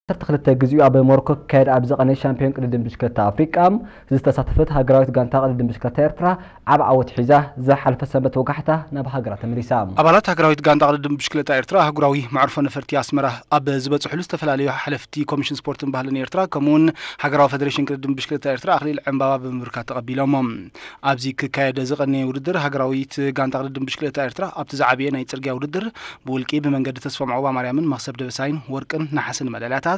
ዓሰርተ ክልተ ግዜኡ ኣብ ሞሮኮ ክካየድ ኣብ ዝቐነየ ሻምፒዮን ቅድድም ብሽክለታ ኣፍሪቃ ዝተሳተፈት ሃገራዊት ጋንታ ቅድድም ብሽክለታ ኤርትራ ዓቢ ዓወት ሒዛ ዝሓለፈ ሰንበት ወጋሕታ ናብ ሃገራ ተመሊሳ። ኣባላት ሃገራዊት ጋንታ ቅድድም ብሽክለታ ኤርትራ ኣህጉራዊ መዕርፎ ነፈርቲ ኣስመራ ኣብ ዝበጽሕሉ ዝተፈላለዩ ሓለፍቲ ኮሚሽን ስፖርትን ባህልን ኤርትራ ከምኡውን ሃገራዊ ፈደሬሽን ቅድድም ብሽክለታ ኤርትራ ኣኽሊል ዕምባባ ብምብርካት ተቐቢሎሞም። ኣብዚ ክካየድ ዝቐነየ ውድድር ሃገራዊት ጋንታ ቅድድም ብሽክለታ ኤርትራ ኣብቲ ዝዓበየ ናይ ጽርግያ ውድድር ብውልቂ ብመንገዲ ተስፋ መዕወባ ማርያምን መኽሰብ ደበሳይን ወርቅን ነሓስን መዳልያታት፣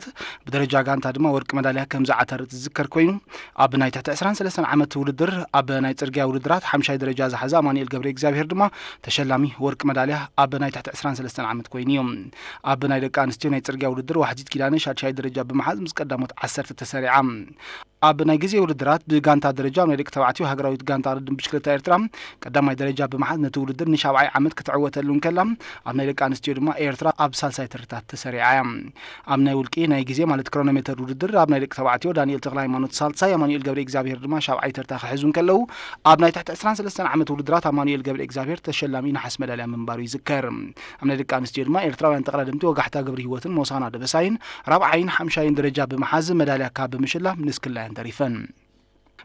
ብደረጃ ጋንታ ድማ ወርቂ መዳልያ ከም ዝዓተረ ዝዝከር ኮይኑ፣ ኣብ ናይ ትሕቲ ዕስራን ሰለስተን ዓመት ውድድር ኣብ ናይ ጽርግያ ውድድራት ሓምሻይ ደረጃ ዝሓዘ ኣማኑኤል ገብረ እግዚኣብሔር ድማ ተሸላሚ ወርቂ መዳልያ ኣብ ናይ ትሕቲ ዕስራን ሰለስተን ዓመት ኮይኑ እዩ። ኣብ ናይ ደቂ ኣንስትዮ ናይ ጽርግያ ውድድር ዋሕዚት ኪዳነ ሻድሻይ ደረጃ ብምሓዝ ምስ ቀዳሞት ዓሰርተ ተሰሪዓ። ኣብ ናይ ግዜ ውድድራት ብጋንታ ደረጃ ኣብ ናይ ደቂ ተባዕትዮ ሃገራዊት ጋንታ ቅድድም ብሽክለታ ኤርትራ ቀዳማይ ደረጃ ብምሓዝ ነቲ ውድድር ንሻብዓይ ዓመት ክትዕወተሉ እንከላ፣ ኣብ ናይ ደቂ ኣንስትዮ ድማ ኤርትራ ኣብ ሳልሳይ ተርታት ተሰሪዓ እያ። ኣብ ናይ ውልቂ ናይ ግዜ ማለት ክሮኖሜተር ውድድር ኣብ ናይ ደቂ ተባዕትዮ ዳንኤል ተክለ ሃይማኖት ሳልሳይ፣ ኣማኑኤል ገብረ እግዚኣብሔር ድማ ሻብዓይ ተርታ ክሕዙ እንከለዉ፣ ኣብ ናይ ትሕቲ ዕስራን ሰለስተን ዓመት ውድድራት ኣማኑኤል ገብረ እግዚኣብሔር ተሸላሚ ነሓስ መዳልያ ምንባሩ ይዝከር። ኣብ ናይ ደቂ ኣንስትዮ ድማ ኤርትራውያን ተቐዳደምቲ ወጋሕታ ገብረ ህይወትን ሞሳና ደበሳይን ራብዓይን ሓምሻይን ደረጃ ብምሓዝ መዳልያ ካብ ብምሽላም ንስክላየን ተሪፈን።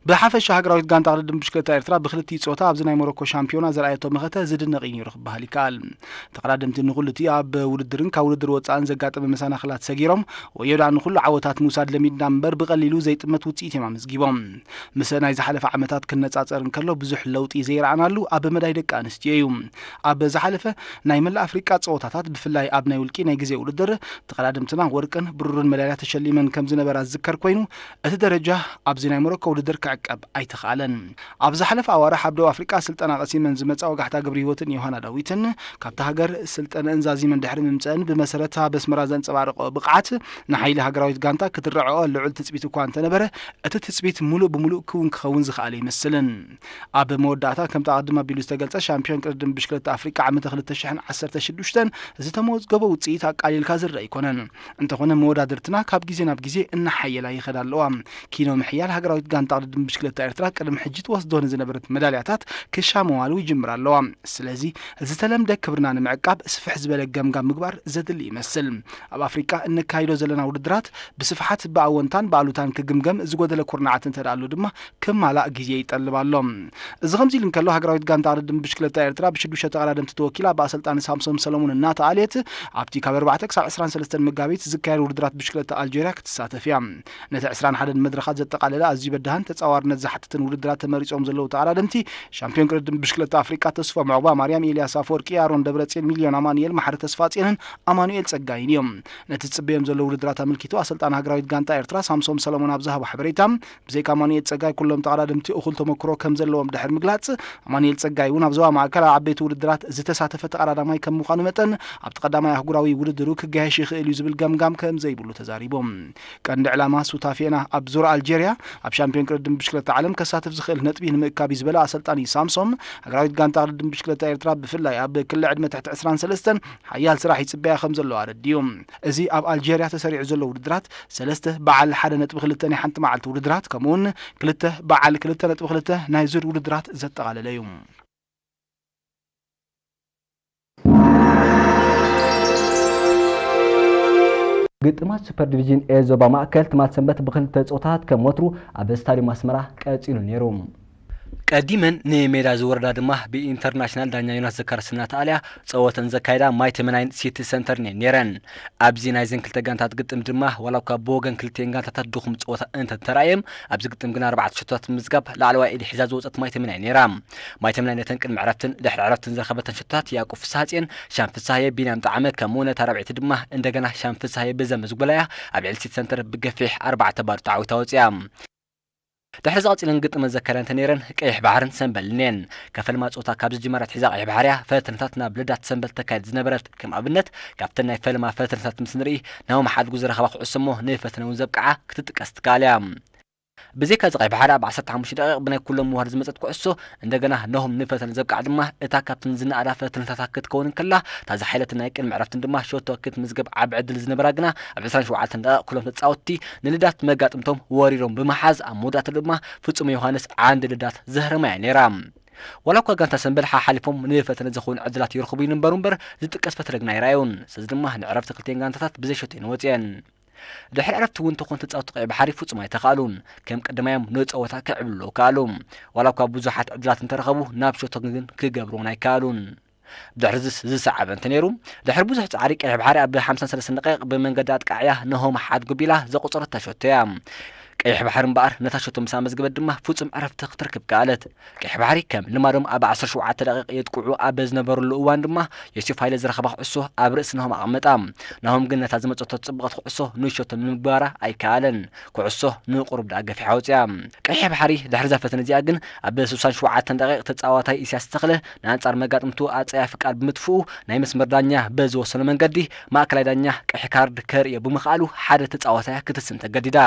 ብሓፈሻ ሃገራዊት ጋንታ ቅድድም ብሽክለታ ኤርትራ ብክልቲኡ ጾታ ኣብዚ ናይ ሞሮኮ ሻምፒዮና ዘርኣየቶ መኸተ ዝድነቕ እዩ ነይሩ ክበሃል ይከኣል። ተቐዳደምቲ ንኹሉ እቲ ኣብ ውድድርን ካብ ውድድር ወጻእን ዘጋጠመ መሰናኽላት ሰጊሮም ወዮ ደኣ ንኹሉ ዓወታት ምውሳድ ለሚድና እምበር ብቐሊሉ ዘይጥመት ውጽኢት እዮም ኣመዝጊቦም። ምስ ናይ ዝሓለፈ ዓመታት ክነጻጸር እንከሎ ብዙሕ ለውጢ ዘይረኣናሉ ኣብ መዳይ ደቂ ኣንስትዮ እዩ። ኣብ ዝሓለፈ ናይ መላእ ኣፍሪቃ ጸወታታት ብፍላይ ኣብ ናይ ውልቂ ናይ ግዜ ውድድር ተቐዳደምትና ወርቅን ብሩርን መዳልያ ተሸሊመን ከም ዝነበራ ዝዝከር ኮይኑ፣ እቲ ደረጃ ኣብዚ ናይ ሞሮኮ ውድድር ክዕቀብ ኣይተኻእለን። ኣብ ዝሓለፈ ኣዋርሕ ኣብ ደቡብ ኣፍሪቃ ስልጠና ቀሲመን ዝመጻ ወጋሕታ ገብረ ህይወትን ዮሃና ዳዊትን ካብታ ሃገር ስልጠነአን ዛዚመን ድሕሪ ምምጸአን ብመሰረት ኣብ ኣስመራ ዘንጸባረቐኦ ብቕዓት ንሓይሊ ሃገራዊት ጋንታ ክትረዕኦ ልዑል ትጽቢት እኳ እንተነበረ፣ እቲ ትጽቢት ምሉእ ብምሉእ ክውን ክኸውን ዝኸኣለ ይመስልን። ኣብ መወዳእታ ከምቲ ኣቐድም ኣቢሉ ዝተገልጸ ሻምፒዮን ቅድድም ብሽክለታ ኣፍሪቃ ዓመተ ክልተ ሽሕን ዓሰርተ ሽዱሽተን ዝተመዝገበ ውጽኢት ኣቃሊልካ ዝረአ ኣይኮነን። እንተኾነ መወዳድርትና ካብ ግዜ ናብ ግዜ እናሓየላ ይኸዳ ኣለዋ። ኪኖ ምሕያል ሃገራዊት ጋንታ ቅድድም ብሽክለታ ኤርትራ ቅድሚ ሕጂ ትወስዶ ንዝነበረት መዳልያታት ክሻመዋሉ ይጅምራ ኣለዋ። ስለዚ ዝተለምደ ክብርና ንምዕቃብ ስፍሕ ዝበለ ገምጋም ምግባር ዘድሊ ይመስል። ኣብ ኣፍሪቃ እንካይዶ ዘለና ውድድራት ብስፍሓት ብኣወንታን ብኣሉታን ክግምገም ዝጎደለ ኩርናዓት እንተ ደኣ ኣሎ ድማ ክማላእ ግዜ ይጠልብ ኣሎ። እዚ ከምዚ ኢሉ እንከሎ ሃገራዊት ጋንታ ቅድድም ብሽክለታ ኤርትራ ብሽዱሽተ ተቐዳደምቲ ተወኪላ ብኣሰልጣኒ ሳምሶም ሰለሙን እናተኣልየት ኣብቲ ካብ ኣርባዕተ ክሳብ ዕስራን ሰለስተን መጋቢት ዝካየድ ውድድራት ብሽክለታ ኣልጀርያ ክትሳተፍ እያ። ነቲ ዕስራን ሓደን መድረኻት ዘጠቓለለ ኣዝዩ በዳህን ተጻዋርነት ዝሓትትን ውድድራት ተመሪጾም ዘለዉ ተቐዳደምቲ ሻምፒዮን ቅድድም ብሽክለታ ኣፍሪቃ ተስፎ ምዕቑባ ማርያም፣ ኤልያስ ኣፈወርቂ፣ ኣሮን ደብረጽዮን፣ ሚልዮን ኣማኑኤል፣ መሓሪ ተስፋጽዮንን ኣማኑኤል ጸጋይን እዮም። ነቲ ዝጽበዮም ዘለዉ ውድድራት ኣመልኪቱ ኣሰልጣኒ ሃገራዊት ጋንታ ኤርትራ ሳምሶም ሰለሞን ኣብ ዝሃቦ ሓበሬታ፣ ብዘይካ ኣማኑኤል ጸጋይ ኩሎም ተቐዳደምቲ እኹል ተመክሮ ከም ዘለዎም ድሕሪ ምግላጽ፣ ኣማኑኤል ጸጋይ እውን ኣብ ዞባ ማእከል ኣብ ዓበይቲ ውድድራት ዝተሳተፈ ተቐዳዳማይ ከም ምዃኑ መጠን ኣብቲ ቀዳማይ ኣህጉራዊ ውድድሩ ክገያየሽ ይኽእል እዩ ዝብል ገምጋም ከም ዘይብሉ ተዛሪቡ። ቀንዲ ዕላማ ሱታፌና ኣብ ዙር ኣልጀርያ ኣብ ሻምፒዮን ቅድድም ብሽክለታ ዓለም ከሳትፍ ዝኽእል ነጥቢ ንምእካብ እዩ ዝበለ ኣሰልጣኒ ሳምሶም፣ ሃገራዊት ጋንታ ቅድድም ብሽክለታ ኤርትራ ብፍላይ ኣብ ክሊ ዕድመ ትሕቲ ዕስራን ሰለስተን ሓያል ስራሕ ይጽበያ ከም ዘለዋ ኣረዲኡ። እዚ ኣብ ኣልጀርያ ተሰሪዑ ዘሎ ውድድራት ሰለስተ በዓል ሓደ ነጥቢ ክልተ ናይ ሓንቲ መዓልቲ ውድድራት ከምኡውን ክልተ በዓል ክልተ ነጥቢ ክልተ ናይ ዙር ውድድራት ዘጠቓለለ እዩ። ግጥማት ሱፐር ዲቪዥን ኤ ዞባ ማእከል ትማል ሰንበት ብክልተ ጾታት ከም ወትሩ ኣብ ስታዲየም ኣስመራ ቀጺሉ ነይሩ። ቀዲመን ንሜዳ ዝወረዳ ድማ ብኢንተርናሽናል ዳኛ ዮናስ ዘካርስ እናተኣልያ ጸወተን ዘካየዳ ማይ ተመናይን ሲቲ ሰንተርን እየን ነይረን። ኣብዚ ናይዘን ክልተ ጋንታት ግጥም ድማ ዋላ እኳ ብወገን ክልቲኤን ጋንታታት ድኹም ጸወታ እንተተራእየም፣ ኣብዚ ግጥም ግና ኣርባዕተ ሸቶታት ብምዝጋብ ላዕለዋይ ኢድ ሒዛ ዝወጸት ማይ ተመናይ ነይራ። ማይ ተመናይ ነተን ቅድሚ ዕረፍትን ድሕሪ ዕረፍትን ዝረኸበተን ሸቶታት ያዕቆብ ፍስሃጽየን ሻም ፍስሃየ ቢንያም ጣዕመ ከምኡ ነታ ራብዒቲ ድማ እንደገና ሻም ፍስሃየ ብዘመዝጉላያ ኣብ ልዕሊ ሲቲ ሰንተር ብገፊሕ ኣርባዕተ ባዶ ተዓዊታ ወጺኣ። ድሕሪ ዝቐጺለን ግጥመን ዘካየዳ እንተ ነይረን ቀይሕ ባሕርን ሰንበልን እየን። ካብ ፈልማ ጾታ ካብ ዝጅመራ ኣትሒዛ ቀይሕ ባሕርያ ፈተነታት ናብ ልዳት ሰንበል ተካይድ ዝነበረት። ከም ኣብነት ካብተን ናይ ፈልማ ፈተነታት ምስ ንርኢ ናሆም ሓድጉ ዝረኸባ ኩዕሶ እሞ ንፈተነ እውን ዘብቅዓ ክትጥቀስ ትከኣል እያ። ብዘይካ እዚ ቀይሕ ባሕሪ ኣብ ዓሰርተ ሓሙሽተ ደቂቕ ብናይ ኩሎም ምውሃድ ዝመጸት ኩዕሶ እንደገና ናሆም ንፈተነ ዘብቅዓ ድማ እታ ካብተን ዝነኣዳ ፈተነታታ ክትከውን እንከላ እታ ዝሓየለትን ናይ ቅድሚ ዕረፍትን ድማ ሸቶ ክትምዝገብ ዓቢ ዕድል ዝነበራ ግና ኣብ ዕስራን ሸውዓተን ደቂቕ ኩሎም ተጻወትቲ ንልዳት መጋጥምቶም ወሪሮም ብምሓዝ ኣብ መወዳእታ ድማ ፍጹም ዮሃንስ ዓንዲ ልዳት ዘህረማ እያ ነይራ። ዋላ እኳ ጋንታ ሰንበል ሓሓሊፎም ንፈተነ ዝኸውን ዕድላት ይረኽቡ ይንበሩ እምበር ዝጥቀስ ፈተነ ግና ኣይረኣዩን። ስለዚ ድማ ንዕረፍቲ ክልቲኤን ጋንታታት ብዘይ ሸቶ እየን ወጺኤን። ድሕሪ ዕረፍቲ እውን ተኾን ተጻወቲ ቀይ ባሕሪ ፍጹም ኣይተኻእሉን። ከም ቅድማዮም ንጸወታ ክዕብልሉ ከኣሉ። ዋላ እኳ ብዙሓት ዕድላት እንተረኸቡ፣ ናብ ሸቶ ግን ክገብርዎን ኣይከኣሉን። ድሕሪ ዝስ ዝሰዓበ እንተ ነይሩ፣ ድሕሪ ብዙሕ ጻዕሪ ቀይሕ ባሕሪ ኣብ ሓምሳን ሰለስተን ደቂቕ ብመንገዲ ኣጥቃዕያ ነሆም ሓድጉ ቢላ ዘቆጸረታ ሸቶ እያ። ቀይሕ ባሕሪ እምበኣር ነታ ሸቶ ምስ ኣመዝገበት ድማ ፍጹም ዕረፍቲ ክትረክብ ከኣለት። ቀይሕ ባሕሪ ከም ልማዶም ኣብ ዓሰርተ ሸውዓተ ደቂቕ የጥቅዑ ኣብ ዝነበሩሉ እዋን ድማ ዮሴፍ ሃይለ ዝረኸባ ኩዕሶ ኣብ ርእሲ ናሆም ኣቐመጣ። ናሆም ግን ነታ ዝመጸቶ ጽብቕቲ ኩዕሶ ንሸቶ ንምግባራ ኣይከኣለን። ኩዕሶ ንቁሩብ ደኣ ገፊሓ ኣውጽያ። ቀይሕ ባሕሪ ድሕሪ እዛ ፈተነ እዚኣ ግን ኣብ ስሳን ሸውዓተን ደቂቕ ተጻዋታይ ኢሳያስ ተኽለ ንኣንጻር መጋጥምቱ ኣጸያፊ ቃል ብምጥፍኡ ናይ መስመር ዳኛ በዝወሰኖ መንገዲ ማእከላይ ዳኛ ቀይሕ ካርድ ከርእዮ ብምኽኣሉ ሓደ ተጻዋታይ ክትስም ተገዲዳ።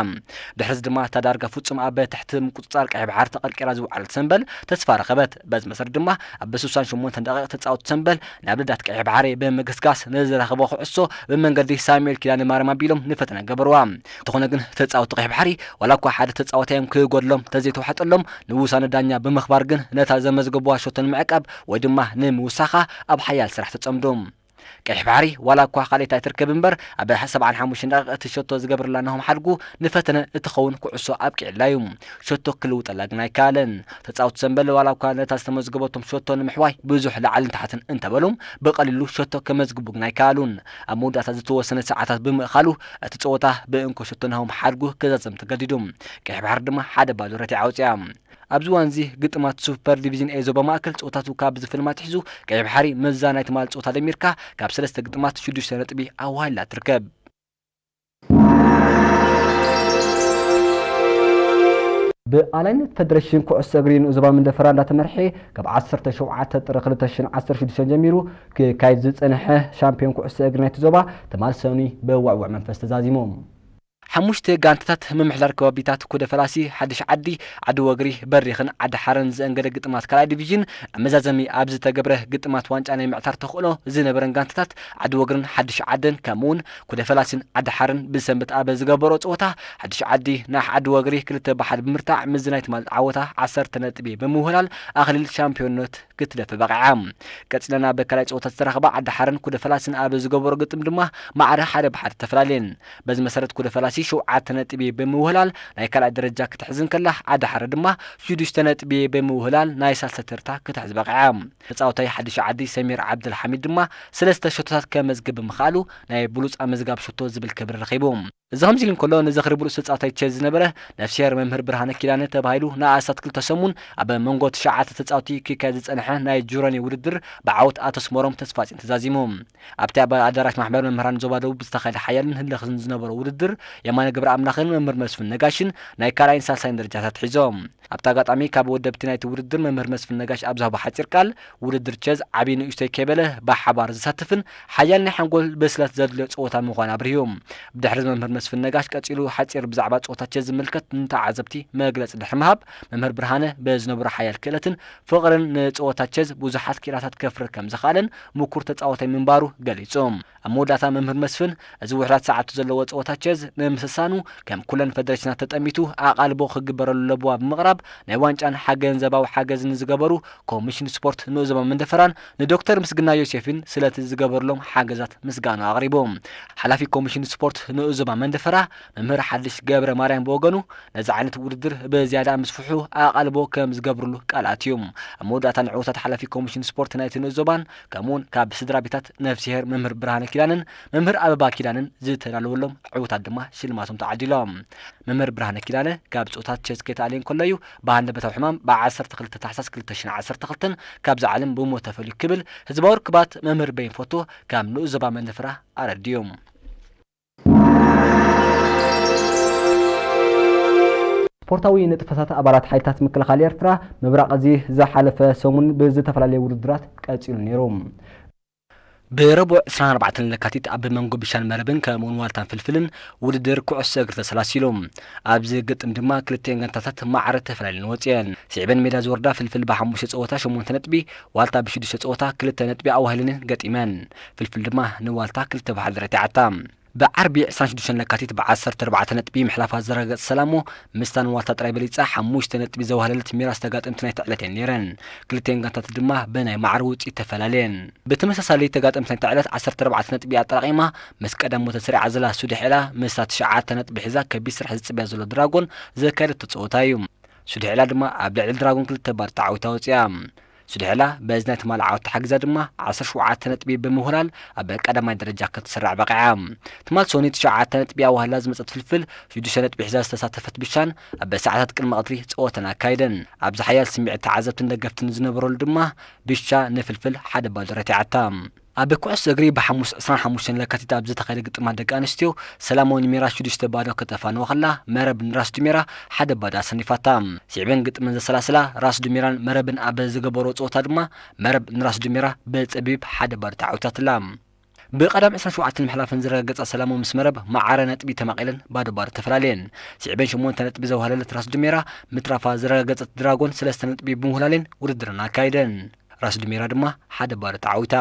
ድሕሪዚ ድማ እታ ዳርጋ ፍጹም ኣብ ትሕቲ ምቁጽጻር ቀይሕ ባሕሪ ተቐርቂራ ዝወዓለት ሰምበል ተስፋ ረኸበት። በዚ መሰረት ድማ ኣብ ስሳን ሸሞንተን ደቂቕ ተጻወቲ ሰምበል ናብ ልዳት ቀይሕ ባሕሪ ብምግስጋስ ንዝረኸቦ ኩዕሶ ብመንገዲ ሳሙኤል ኪዳነ ማርያም ኣቢሎም ንፈተነ ገበርዋ። እንተኾነ ግን ተጻወቲ ቀይሕ ባሕሪ ዋላ እኳ ሓደ ተጻዋታዮም ክጎድሎም ተዘይተዋሕጠሎም ንውሳነ ዳኛ ብምኽባር ግን ነታ ዘመዝገቡዋ ሸቶ ንምዕቃብ ወይ ድማ ንምውሳኻ ኣብ ሓያል ስራሕ ተጸምዱ። ቀይሕ ባሕሪ ዋላ እኳ ካልኣይቲ ኣይትርከብ እምበር ኣብ ሰብዓን ሓሙሽተን ደቂቕ እቲ ሸቶ ዝገብርላ ናሆም ሓድጉ ንፈተነ እትኸውን ኩዕሶ ኣብቂዕላ እዩ። ሸቶ ክልውጠላ ግን ኣይከኣለን። ተጻወቲ ሰምበል ዋላ እኳ ነታ ዝተመዝገበቶም ሸቶ ንምሕዋይ ብዙሕ ላዕልን ታሕትን እንተበሉ ብቐሊሉ ሸቶ ከመዝግቡ ግን ኣይከኣሉን። ኣብ መወዳእታ ዝተወሰነ ሰዓታት ብምእኻሉ እቲ ጸወታ ብእንኮ ሸቶ ናሆም ሓድጉ ክዛዘም ተገዲዱ። ቀይሕ ባሕሪ ድማ ሓደ ባዶ ረቲዓ ኣውጽያ። ኣብዚ እዋን እዚ ግጥማት ሱፐር ዲቪዥን ኤ ዞባ ማእከል ጸወታቱ ካብ ዝፍልም ኣትሒዙ ቀይሕ ባሕሪ መዛ ናይ ትማል ጸወታ ደሚርካ ካብ ሰለስተ ግጥማት ሽዱሽተ ነጥቢ ኣዋሂላ ትርከብ። ብኣላይነት ፈደረሽን ኩዕሶ እግሪ ንኡስ ዞባ መንደፈራ እንዳተመርሐ ካብ ዓሰርተ ሸውዓተ ጥሪ ክልተ ሽሕን ዓሰርተ ሽዱሽተን ጀሚሩ ክካየድ ዝጸንሐ ሻምፒዮን ኩዕሶ እግሪ ናይቲ ዞባ ትማል ሰኑይ ብውዕውዕ መንፈስ ተዛዚሙ። ሓሙሽተ ጋንታታት ምምሕዳር ከባቢታት ኩደ ፈላሲ፣ ሓድሽ ዓዲ፣ ዓዲ ወግሪ፣ በሪኽን ዓዲ ሓረን ዘእንገደ ግጥማት ካልኣይ ዲቪዥን ኣብ መዛዘሚ ኣብ ዝተገብረ ግጥማት ዋንጫ ናይ ምዕታር ተኽእሎ ዝነበረን ጋንታታት ዓዲ ወግርን ሓድሽ ዓድን ከምኡውን ኩደ ፈላሲን ዓዲ ሓረን ብሰንበት ኣብ ዝገበሮ ጸወታ ሓድሽ ዓዲ ንዓሕ ዓዲ ወግሪ ክልተ ብሓደ ብምርታዕ ምስዚ ናይ ትማል ዓወታ ዓሰርተ ነጥቢ ብምውህላል ኣኽሊል ሻምፒዮንነት ክትደፍእ በቒዓ። ቀጺለን ኣብ ካልኣይ ጸወታ ዝተራኸባ ዓዲ ሓረን ኩደ ፈላሲን ኣብ ዝገበሮ ግጥም ድማ ማዕረ ሓደ ብሓደ ተፈላለየን። በዚ መሰረት ኩደ ፈላሲ ሸውዓተ ነጥቢ ብምውህላል ናይ ካልኣይ ደረጃ ክትሕዝ እንከላ ዓዲ ሓረ ድማ ሽዱሽተ ነጥቢ ብምውህላል ናይ ሳልሳይ ተርታ ክትሕዝ በቒዓ። ተጻዋታይ ሓድሽ ዓዲ ሰሚር ዓብደልሓሚድ ድማ ሰለስተ ሸቶታት ከመዝግብ ብምኽኣሉ ናይ ብሉጽ ኣመዝጋቢ ሸቶ ዝብል ክብሪ ረኺቡ። እዚ ከምዚ ኢሉ እንከሎ ንዝኽሪ ብሉጽ ተጻዋታይ ቸዝ ዝነበረ ነፍስሄር መምህር ብርሃነ ኪዳነ ተባሂሉ ንኣስታት ክልተ ሰሙን ኣብ መንጎ ትሽዓተ ተጻወቲ ክካየድ ዝጸንሐ ናይ ጁረኒ ውድድር ብዓወት ኣቶ ኣስመሮም ተስፋጽዮን ተዛዚሙ። ኣብቲ ኣብ ኣዳራሽ ማሕበር መምህራን ዞባ ደቡብ ዝተኻየደ ሓያልን ህልኽን ዝነበሮ ውድድር የማነ ገብረኣምላኽን መምህር መስፍን ነጋሽን ናይ ካልኣይን ሳልሳይን ደረጃታት ሒዞም። ኣብቲ ኣጋጣሚ ካብ ወደብቲ ናይቲ ውድድር መምህር መስፍን ነጋሽ ኣብ ዝሃቦ ሓጺር ቃል ውድድር ቸዝ ዓብዪ ንእሽቶይ ከይበለ ብሓባር ዘሳትፍን ሓያል ናይ ሓንጎል ብስለት ዘድልዮ ጸወታ ምዃኑ ኣብርሁ። ብድሕሪ መምህር መስፍን ነጋሽ ቀጺሉ ሓጺር ብዛዕባ ጸወታ ቸዝ ዝምልከት ንተዓዘብቲ መግለጺ ድሕሪ ምሃብ መምህር ብርሃነ ብዝነበሮ ሓያል ክእለትን ፍቕርን ንጸወታ ቸዝ ብዙሓት ክኢላታት ከፍሪ ከም ዝኸኣለን ምኩር ተጻዋታይ ምንባሩ ገሊጹ። ኣብ መወዳእታ መምህር መስፍን እዚ ውሑዳት ሰዓቱ ዘለዎ ጸወታ ቸዝ ንምስሳኑ ከም ኩለን ፈደረሽናት ተጠሚቱ ኣቓልቦ ክግበረሉ ለበዋ ብምቕራብ ናይ ዋንጫን ሓገንዘባዊ ሓገዝን ዝገበሩ ኮሚሽን ስፖርት ንኡስ ዞባ መንደፈራን ንዶክተር ምስግና ዮሴፍን ስለቲ ዝገበርሎም ሓገዛት ምስጋኑ ኣቕሪቡ። ሓላፊ ኮሚሽን ስፖርት ንኡስ ዞባ መንደፈራ መምህር ሓድሽ ገብረ ማርያም ብወገኑ ነዚ ዓይነት ውድድር ብዝያዳ ምስፍሑ ኣቓልቦ ከም ዝገብርሉ ቃል ኣትዩ። ኣብ መወዳእታ ንዕውታት ሓላፊ ኮሚሽን ስፖርት ናይቲ ንኡስ ዞባን ከምኡውን ካብ ስድራ ቤታት ነፍስሄር መምህር ብርሃነ ኪዳንን መምህር ኣበባ ኪዳንን ዝተዳለወሎም ዕውታት ድማ ሽልማቶም ተዓዲሎም። መምህር ብርሃነ ኪዳነ ካብ ጾታት ቸዝ ከይተኣልየ እንከሎ እዩ ብሃንደበታዊ ሕማም ብ ዓሰርተ ክልተ ታሕሳስ ክልተ ሽሕን ዓሰርተ ክልተን ካብዛ ዓለም ብሞት ተፈልዩ ክብል ህዝባዊ ርክባት መምህር በይን ፎቶ ካብ ንኡስ ዞባ መንደፈራ ኣረዲኡ። ስፖርታዊ ንጥፈታት ኣባላት ሓይልታት ምክልኻል ኤርትራ ምብራቕ እዚ ዝሓለፈ ሰሙን ብዝተፈላለየ ውድድራት ቀጺሉ ነይሩ። ብረቡዕ ዕስራን ኣርባዕተን ለካቲት ኣብ መንጎ ብሻን መረብን ከምኡውን ዋልታን ፍልፍልን ውድድር ኩዕሶ እግሪ ተሰላሲሉ። ኣብዚ ግጥም ድማ ክልቲኤን ጋንታታት ማዕረ ተፈላለየን ወጺኤን። ስዒበን ሜዳ ዝወርዳ ፍልፍል ብሓሙሽተ ጸወታ ሸሞንተ ነጥቢ፣ ዋልታ ብሽዱሽተ ጸወታ ክልተ ነጥቢ ኣዋሂለንን ገጢመን። ፍልፍል ድማ ንዋልታ ክልተ ብሓደ ረቲዓታ። ብዓርቢ ዕስራን ሽዱሽተን ለካቲት ብ ዓሰርተ ኣርባዕተ ነጥቢ ምሕላፋ ዘረጋገጸ ሰላሞ ምስታን ዋልታ ጥራይ በሊጻ ሓሙሽተ ነጥቢ ዘዋህለለት ሚራስ ተጋጠምቲ ናይቲ ዕለት እየን ነይረን። ክልቲኤን ጋንታት ድማ ብናይ ማዕረ ውጽኢት ተፈላለየን። ብተመሳሳሊ ተጋጠምቲ ናይቲ ዕለት ዓሰርተ ኣርባዕተ ነጥቢ ኣጠራቒማ ምስ ቀዳሞት ተሰሪዓ ዘላ ሱዲሕ ዕላ ምስታ ትሽዓተ ነጥቢ ሒዛ ከቢድ ስራሕ ዝጽበያ ዘሎ ድራጎን ዘካየደቶ ጸወታ እዩ። ሱዲሕ ዕላ ድማ ኣብ ልዕሊ ድራጎን ክልተ ባዶ ተዓዊታ ወጺኣ። ሱዲሕ ዕላ በዚ ናይ ትማሊ ዓወት ተሓጊዛ ድማ ዓሰርተ ሸውዓተ ነጥቢ ብምውህላል ኣብ ቀዳማይ ደረጃ ክትስራዕ በቒዓ። ትማል ሶኒ ትሽዓተ ነጥቢ ኣዋህላ ዝመጸት ፍልፍል ሽዱሽተ ነጥቢ ሒዛ ዝተሳተፈት ብሻን ኣብ ሰዓታት ቅድሚ ቀትሪ ጸወተን ኣካይደን። ኣብዚ ሓያል ስምዒት ተዓዘብትን ደገፍትን ዝነበረሉ ድማ ብሻ ንፍልፍል ሓደ ባዶ ረቲዓታ። ኣብ ኩዕሶ እግሪ ብሓሙስ ዕስራን ሓሙሽተን ለካቲት ኣብ ዝተኻየደ ግጥማት ደቂ ኣንስትዮ ሰላሞ ንሚራ ሽዱሽተ ባዶ ከተፋንዎ ከላ መረብ ንራስ ዱሜራ ሓደ ባዶ ኣሰኒፋታ። ስዒበን ግጥመን ዘሰላስላ ራስ ዱሜራን መረብን ኣብ ዝገበሮ ጸወታ ድማ መረብ ንራስ ዱሜራ ብጸቢብ ሓደ ባዶ ተዓዊታትላ። ብቐዳም ዕስራን ሸውዓተን ምሕላፈን ዝረጋገጻ ሰላሞ ምስ መረብ ማዕረ ነጥቢ ተማቒለን ባዶ ባዶ ተፈላለየን። ስዒበን ሸሞንተ ነጥቢ ዘዋህለለት ራስ ዱሜራ ምትራፋ ዝረጋገጸት ድራጎን ሰለስተ ነጥቢ ብምውህላሌን ውድድረን ኣካይደን። ራስ ዱሜራ ድማ ሓደ ባዶ ተዓዊታ።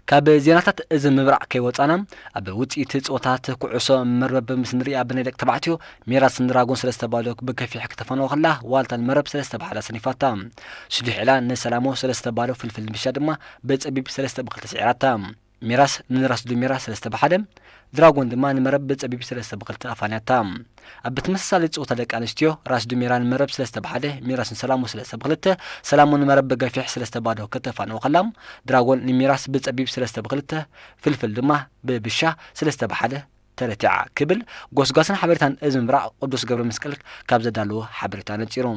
ካብ ዜናታት እዚ ምብራቕ ከይወጻና ኣብ ውጽኢት ጸወታት ኩዕሶ መርበብ ምስ ንሪኣ ብናይ ደቂ ተባዕትዮ ሚራስ ንድራጎን ሰለስተ ባዶ ብገፊሕ ክተፋንዎ ከላ ዋልታ ንመረብ ሰለስተ ብሓደ ኣሰኒፋታ። ሱዲሕ ዕላ ንሰላሞ ሰለስተ ባዶ ፍልፍል ንብሻ ድማ ብጸቢብ ሰለስተ ብክልተ ስዒራታ። ሚራስ ንራስ ዱሜራ ሰለስተ ብሓደ፣ ድራጎን ድማ ንመረብ ብጸቢብ ሰለስተ ብክልተ ኣፋንያታ። ኣብ ተመሳሳሊ ጸወታ ደቂ ኣንስትዮ ራስ ዱሜራ ንመረብ ሰለስተ ብሓደ፣ ሚራስ ንሰላሞ ሰለስተ ብክልተ፣ ሰላሞ ንመረብ ብገፊሕ ሰለስተ ባዶ ከተፋንዎ ከላ ድራጎን ንሚራስ ብጸቢብ ሰለስተ ብክልተ፣ ፍልፍል ድማ ብብሻ ሰለስተ ብሓደ ተረቲዓ ክብል ጎስጓስን ሓበሬታን እዚ ምብራቕ ቅዱስ ገብረ መስቀል ካብ ዘዳለዎ ሓበሬታ ነጺሩ።